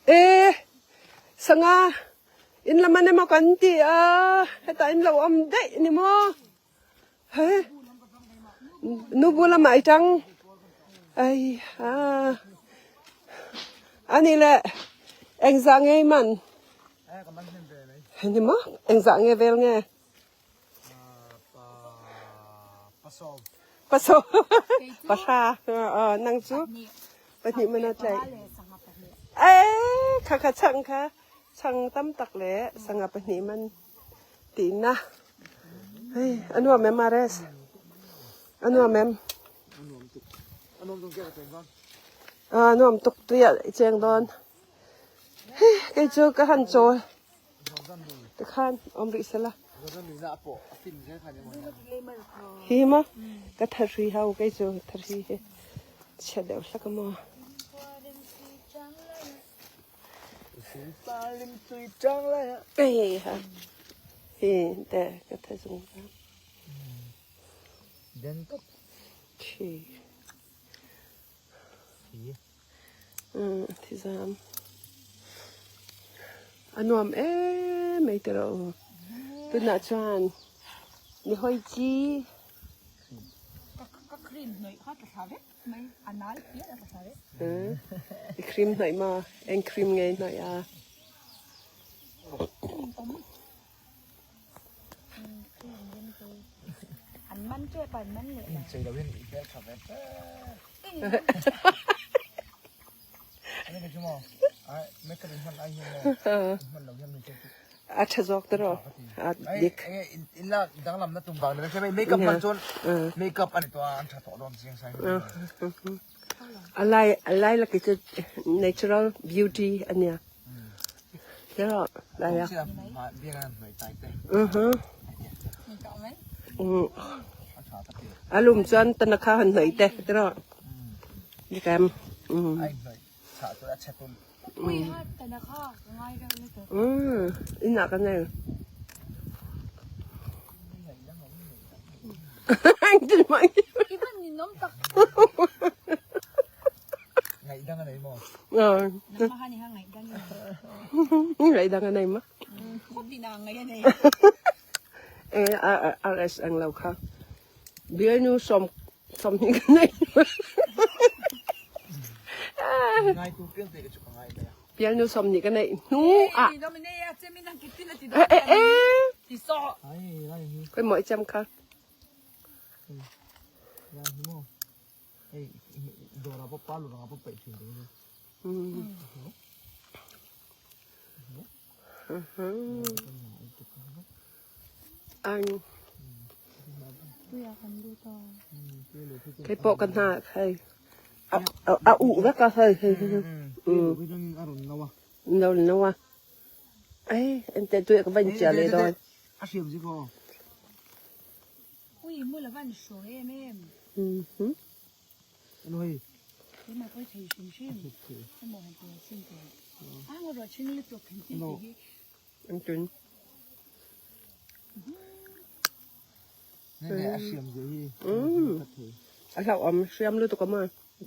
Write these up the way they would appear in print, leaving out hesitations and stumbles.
E sanga in lam an emaw kan ti a hetah in lo awm daih ni maw he nu bu lamah i tang ai ha ani le engzah nge i man ni maw engzah nge vel nge. Pasawm pahra nang cu pahnih man a tlaih. Ee kha kha chang kha chang tam tak le sanga pahnih man tina. Hei a nuam em Ares? A nuam em? A nuam tuk tuiah i cheng dawn. Hei kei cu ka han cawl. Tikhan awm rih sela. Hi maw ka thahri hau kei cu thahri hi chia deuh hlak a maw. Ei ha hi te ka thazung ka. Thi. Thizam. A nuam em mai te rawh u. Tunah chuan ni hawi chi. Ka cream hnawih kha ka thla vek mai. A nal pial a ka thla vek. I cream hnawih maw? Eng cream nge i hnawih a? An man tep a, an man leh lo. Inchei lo in i hmel tha ve tep. Ani ka chu maw? Ai makeup in hman ai hian maw? In hman lo hian min chei chu. A tha zawk te rawh. A dik. Enge in la danglam na tum vang ni ve makeup hman chuan makeup ani tawh a an tha tawh dawn chiang sai. A lai a lai laki chu natural beauty ania. Tiraw lai a. A lum chuan tana kha han hnawih te tiraw. Nikem. Inah ka nei. Ngaihdang a nei maw? Ngaihdang a nei maw? E RS ang lo kha. Bialnu sawm sawmhnih ka nei. Ngaitu piang te ka chu ka ngai mai a. Bialnu sawmhnih ka neih hnu ah. E e e. Koi maw i chem kha. Ang Kei pawh ka hna hei a uh vek a hei hei hei no no a ei ente tuih ka van chia le dawn a hriam si ko Ui mu la van hraw em em. Mhm. Ano hei? Keimah pawh thei hrim hrim. Emaw han ti sin te. A ngo ro ching lutuk han ti ti hi. Ang tun. Ne ne a hriam ze hi. Mm. A hlau om hriam lutuk ama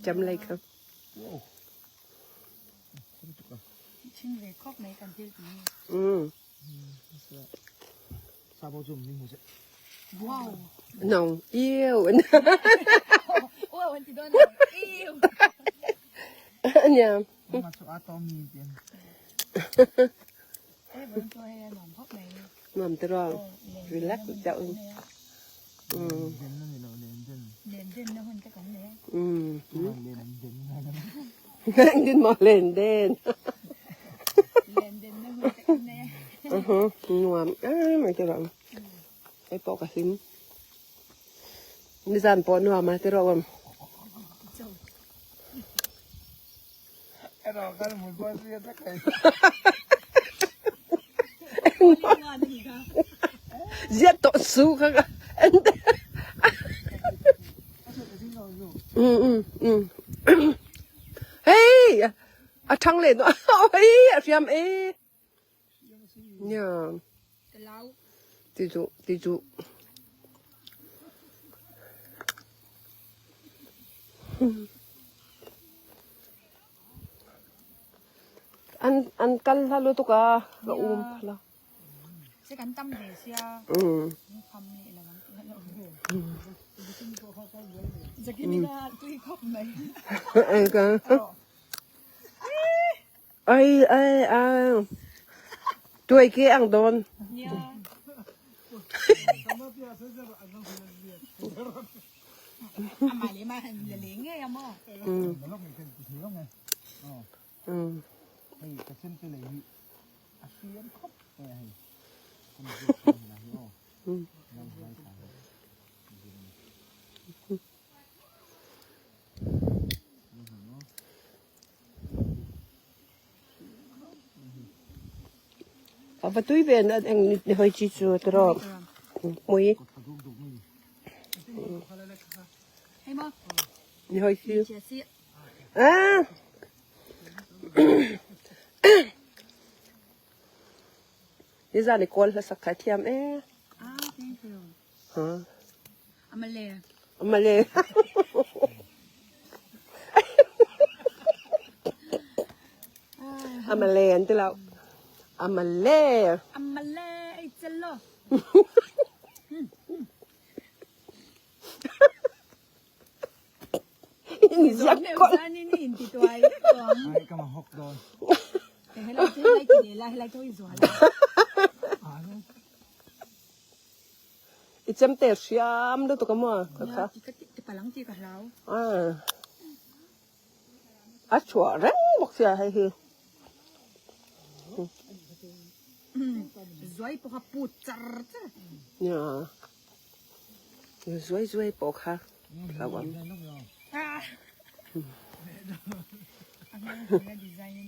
cham lai kha. Wow. Ching ve khop mai kan thil ti hi. Mm. Sa bo zum ni mu se. Wow. Nong yêu. Wow, an ti dawn. Ew. Nia. Ma chu a tom ni tian. Eh, bon to he nuam khop mai. Nuam te ro. Relax deuh. Mm. Den na ni lo len den. Len den na hun te kan ne. Mm. Len den na. Din mo len den. Len den na hun te kan ne. Uh-huh. Nuam em mai tiraw. Hei pawh ka hlim. Nizan pawh nuam a tiraw awm. Ziat tawh su kha ka en te. Mm mm. Hei a thang leh nuah hei a hriam e. Nia. Ti duh ti duh. An an kal hla lutuk a ka um phala. Se kan tam ve sia. Mm. Pham ni la bang ti lo. Zakimi na tui khop mai. Ai ka. Ai ai ai. Tuai ke ang don. Nia. Amah le mah la le nge a maw. A va tui ve na eng ni hoi chi chu tiro mui ni hoi chi ah ni za ni kawl hla sak kha thiam e Ah, thank you. ha Amale. amale amale an ti lo amale Amale ai chalo. Ni ziak ko Ni ni in ti tuai. Ai ka ma hok don. Hello, hello, hello, hello, hello. I chem te hriam lutuk a maw ka kha. Ti palang ti ka hlau. Ah. A chhuah reng bawk sia hei hi. Zuai pawh kha put char char. Nia. Zuai zuai pawh kha hlau ang. Ah. Design.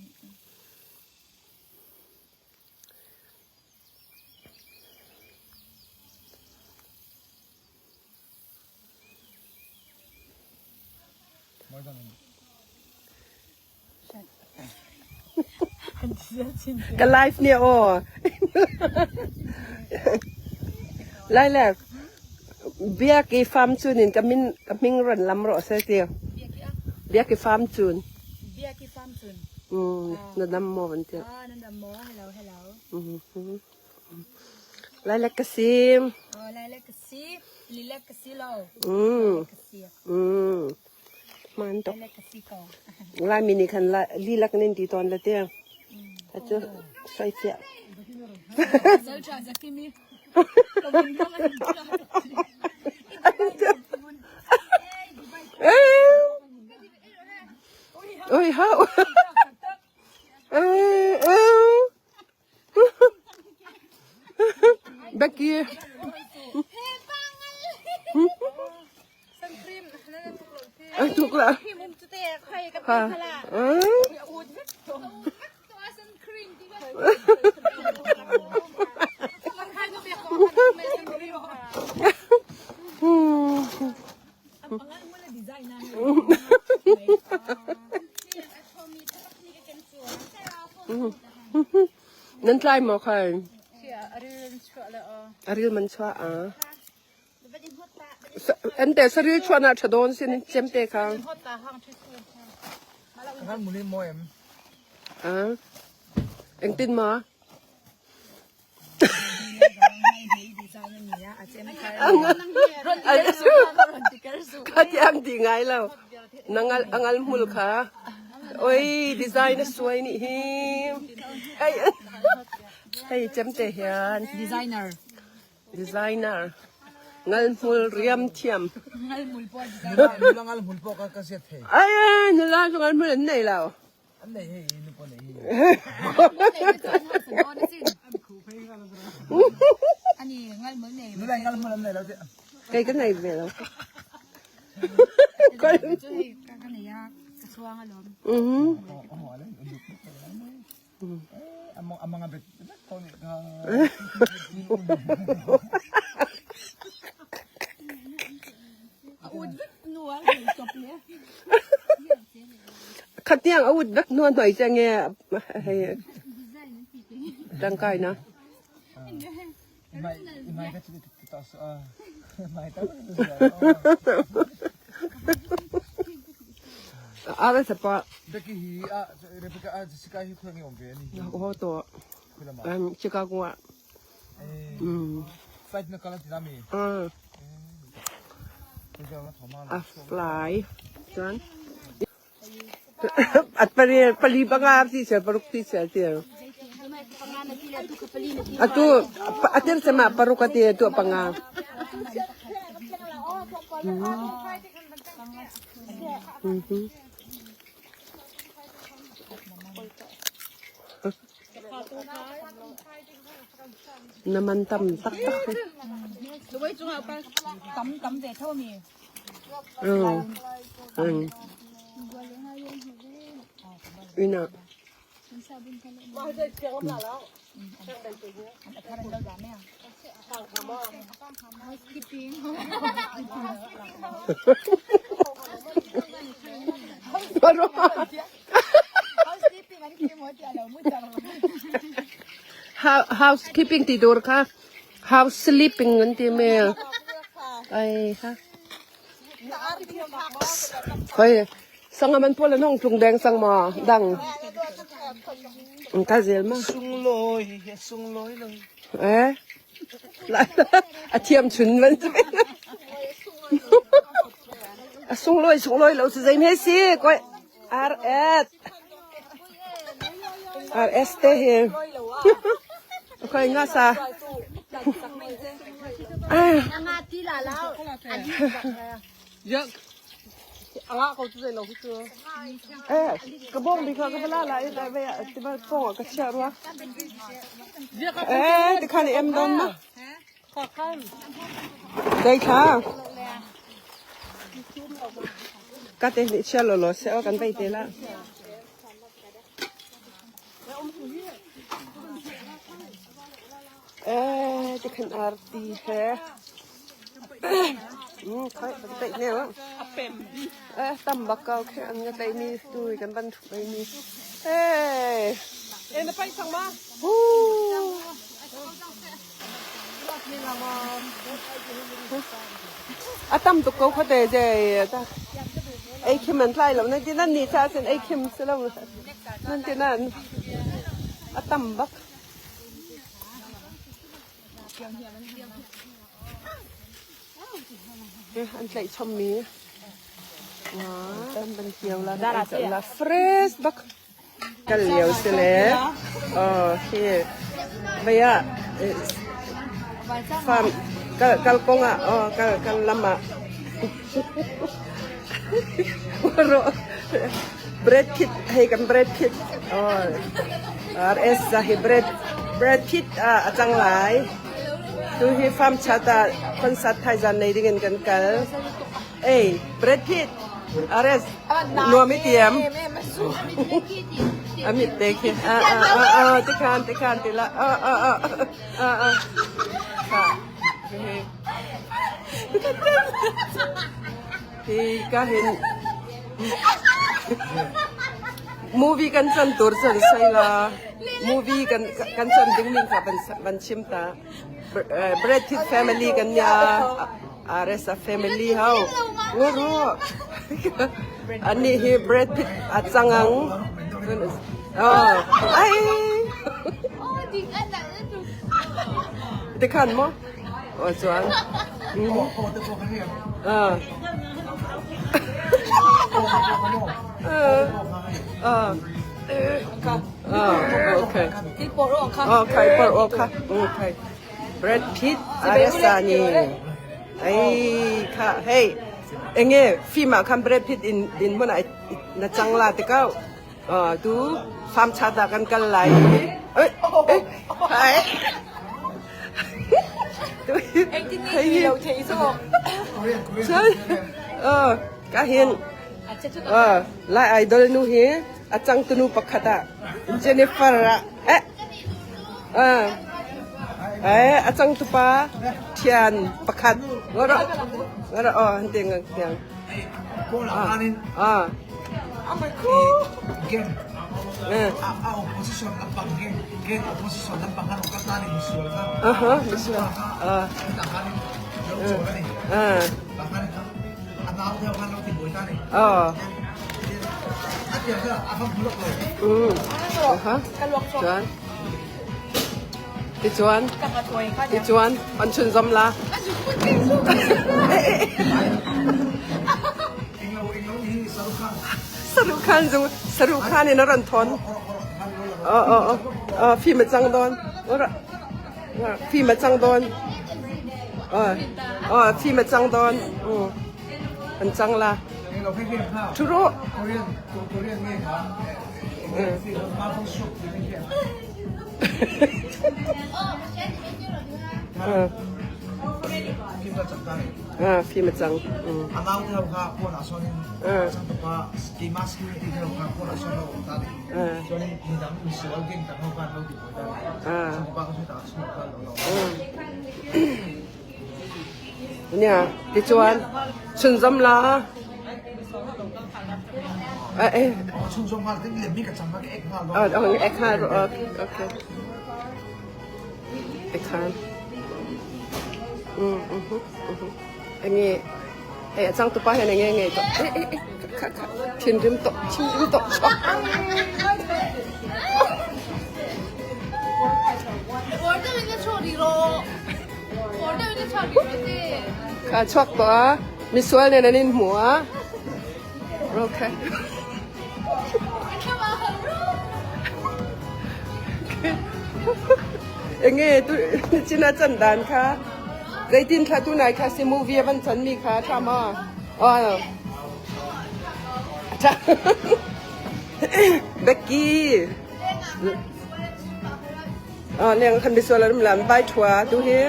Ka live nia aw. Lai le biak i farm chun in ka min ka hming rawn lam rawh se ti. Biak i farm chun. Biak i farm chun. Um na dam maw an tia. Ah na dam maw hello hello. Lai le ka sim. Oh lai le ka si li le ka si lo. Um Ka si. um man tok. Lai le ka si ko. Lai mi nih khan li lak nin ti tawn la te. A cu soi fiah. Zal cha zakimi. Oi hau. Becky. Tuk la. Ha. Nan tlai maw khai? A ril man chuah a. An te saril chuah na tha dawn sin chem te kha. Kan muli mo em. A. Engtin ma? Kha tiang ti ngai lo. Nangal angal hmul kha. Oi design a suai nih hi. Hei hei chem te hian. Designer. Designer. Ngal hmul riam thiam. Ngal mul po designer. Nula ngal hmul po ka ka siat thei. Ai nula chu ngal hmul an nei lo. An nei hei nu po nei hi. Ani ngal mul nei. Nula ngal hmul an nei lo te. Kei ka nei ve lo. Chu hei ka ka nei a ka chuang alawm. Mhm. Among among bet ko ni ka. A ut vek nual hei chawp le. Khatiang a ut vek nual hnuai che nge hei tangkai na. Mai mai ka chi ti ta sa. Mai ta. Ara sapa. Becky hi a Rebecca a Jessica hi khawi nge awm ve ani hi. Ho to. Um Chicago a. Um flight na kala tina mi. Um. A fly. Chuan. At pali pali panga ti sel paruk ti sel ti. Atu atir sama paruk ati tu panga. Na man tam tak tak he. Tam tam ve tho mi. Ừ. Ina. Housekeeping ti tur kha house sleeping an ti mai a ai ha khoi sanga man pawl an hawng tlung deng sang maw dang ka zel ma Sunglawi hi sunglawi lo. Eh a thiam chun van si a sunglawi sunglawi lo si zei hme si koi RS RS te hi khoi nga sa Eh, ka bawng bik kha ka va la lai lai vai ah ti ba pawng ah ka chiah rua. Eh, tikhan i em dawn ma. Dei thla. Ka te nih chia law law seh aw kan vei te la. Eh, tikhan arti he. Khoi kan tlaih ne lo. Eh, tam bak ko khi an ka tlaih mi tu kan ban thup ei mi. Eh. Eh, na paih sang ma? A tam tuk ko khuate je ta. Ei khim an tlai lo nan ti nan ni cha sin ei khim si lo nan ti nan a tam bak. An tlaih chom mi. Kan ban kiau la la fresh bak. Kal lio si le khi vei ah farm kal kong ah kal kal lam ah bread kit hei kan bread kit RS hi bread bread kit a cang lai tu hi farm chat ah concert thaizan nei ding in kan kal. Ei, Brad Pitt, Ares, nuam i tiam. A mit te khi. A a a a ti khan ti khan ti la. A a a a a. Hi ka hin movie kan chan tur chan sai la movie kan kan chan ding ning kha ban ban chim ta Brad Pitt family kan nia RS a family ho nguru ani hi Brad Pitt a changang oh ai tikhan mo o chuan ah ah ah okay okay okay okay Brad Pitt RS a ni ei kha hei enge film ah khan Brad Pitt in din hmun ah na cang la te kau tu farm chat ah kan kal lai oi ai ka hin lai idol nu hi a changtunu pakhat ah Jennifer ah eh Eh, a changtupa thian pakhat. Ngoro. Ngoro oh han tiang tiang. Kawl ah kanin Ah. Gen Eh. a a opposition lampang gen gen opposition lampang kan kat nani misual ka. Aha, misual. Ah. Ta kanin lo chawl ani. Ah. Ta kanin a nau te kan lo ti boi ta ni. Oh. Mm. Aha. Chuan. Tichuan. Tichuan an chhunzawm la. Sarukh Khan zu Sarukh Khan in a rawn thawn. Aw aw aw. Aw film a chang dawn. Film a chang dawn. Aw aw film a chang dawn. An chang la. Thu rawh. Film a chang. Nia, tichuan chhunzawm la. Ek nghal rawh. Okay. Tikhan. Enge hei a changtupa hian enge ngei tawh eh eh eh kha kha thinrim tawh thinrim tawh chhuak. Kha chhuak tawh a misual nen an inhmu a okay. Enge tu china chan dan kha zeitin thla tu nai kha si movie a van chan mi kha tha ma oh tha Becky oh leng khan misual an lam bai thua tu hi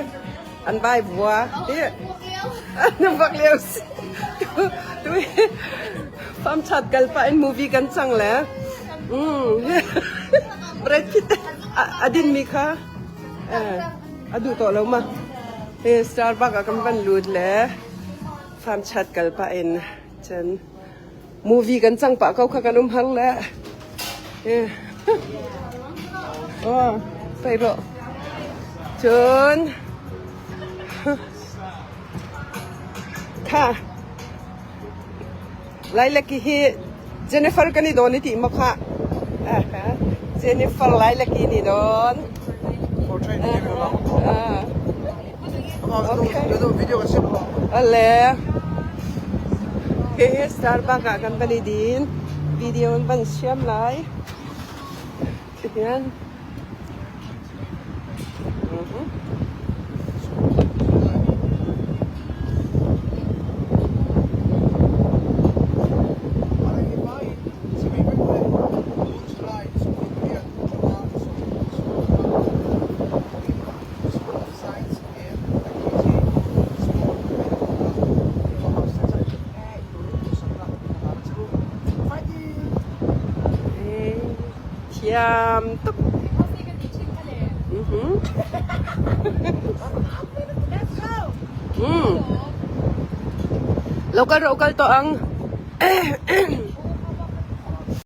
an bai vua ti an vak leo si tu hi farm chat kal pa in movie kan chang le mm Brad Pitt adin mi kha adu to lo ma he Starbucks a kan van lut le farm chat kal pa in chan movie kan chang pa ko kha kan um hang le oh pai ro chun kha Lailaki hi Jennifer kan i dawn i ti maw kha? Jennifer Lailaki ni dawn. Okay. Ale. Hi Starbucks ah kan van i din. Video an van siam lai. Tihian. Thiam tuk. Lo kal rawh kal tawh ang.